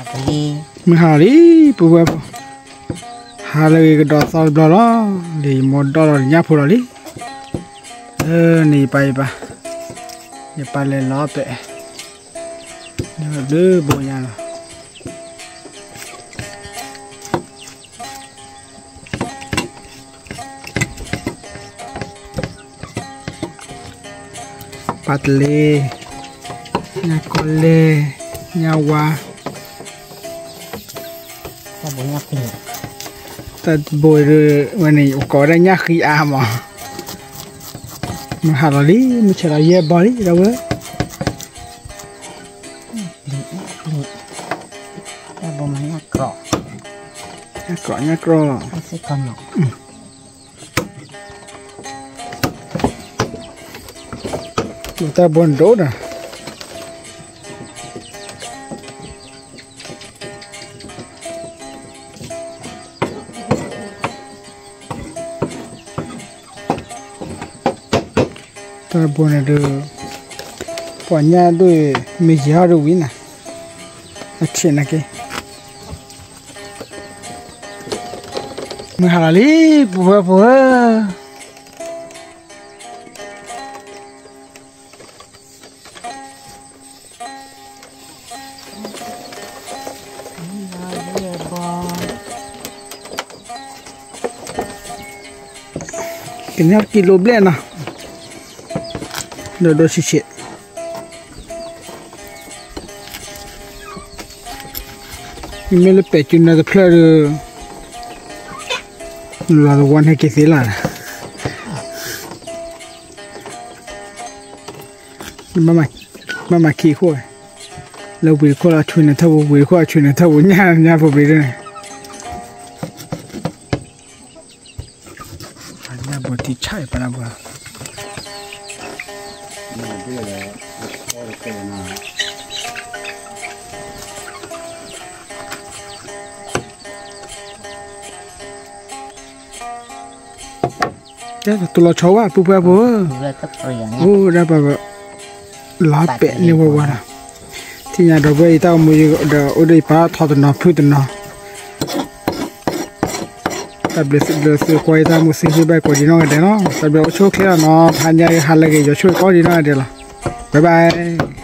မုၢ်ဟါလီၤလံ ပုၢ်ဝဲၢ်ဖိ, ဟါလၢအဂ့ၤကဒီးသီတဘျီလီၤ. လံ ယမိၢ်ဒီးလီၤညၣ်ဖိလီၤလံ. လၢန့ၣ်ယပၢ်ယပၢ်, ယပၢ်လဲၤလီၤပဲာ်, ဘျုးဘိညါလီၤ. ပၢ်တလ့, ညၣ်ကီလဲၢ်, ညၣ်ဝါ, တၢ်ဘိဒုး ဝဲန့ၣ် ကိးဝဲဒၣ်ညၣ်ဃံအါမး. မုၢ်ဟါလီၤလံ မုၢ်ဆဲးလီၤယဲၢ်ဘီလံ ဒီပုၢ်ဝဲၢ်, ညၣ်ကြိး ညၣ်ကြိး, တၢ်ဘိန့ၣ်ဒိၣ်ဒီး တၢ်ဘိန့ၣ်ဒုး ပှၤညၣ်ဒိၣ် မ့ၢ်ယံာ်ဟီၣ်ဒုးဝံၤနၤ, အဆံးနာ်က့, မုၢ်ဟါလီၤလံ ပုၢ်ဝဲၢ်ဖိဧၢ. ကညီကံလိဘျဲၣ်နီၤ, ဒီးဒီးဆံးဆံး, မ့မ့ၢ်လၢပဲာ်စုနၢတဖျၢၣ်ဒီး လီၤသဝီန့ၣ်က့ၤသ့လၢ်, ဘၣ်မၤခံခိၣ်, လၢဝံၤတခိၣ်လီၤ ဆွံနၢထၢၣ်ပူၤ, ဝံၤတခိၣ်လီၤ ဆွံနၢထၢၣ်ပူၤ, ညၣ်ညၣ်ပူၤပျံၤဒ်န့ၣ်, ညၣ်ဘိတံၢ်ဆၣ်အံၤ ပၢ်လၢဘိ ကဲ တူၢ်လီၤဆီဝဲ ပုၢ်ဝဲၢ်ဖိ, အိၣ်ဒၣ်ပှၤ လီၤပဲာ်န့ၢ်ဝဲဝါဒီး, ထံၣ်ညါဒီပုၢ်ဝဲၢ်အံၤ တၢ်အိၣ်မူဒီး အိၣ်ဒီးယပၢ်ထီတနီၤဖုၣ်တနီၤ, တၢ်ဘျုးသုကွၢ်ယတၢ်အိၣ်မူ သုဟ့ၣ်ဘၣ်ကိးဒံးနီၢ်ဂၤဒဲးလီၤ. တၢ်ဘျုးအိၣ်ဆူၣ်အိၣ်ချ့လီၤနီၤ, ဖးညါဟါလၢအဂ့ၤ ယွၤဆိၣ်ဂ့ၤကိးဒံးနီၢ်ဂၤဒဲးလီၤ. Bye bye.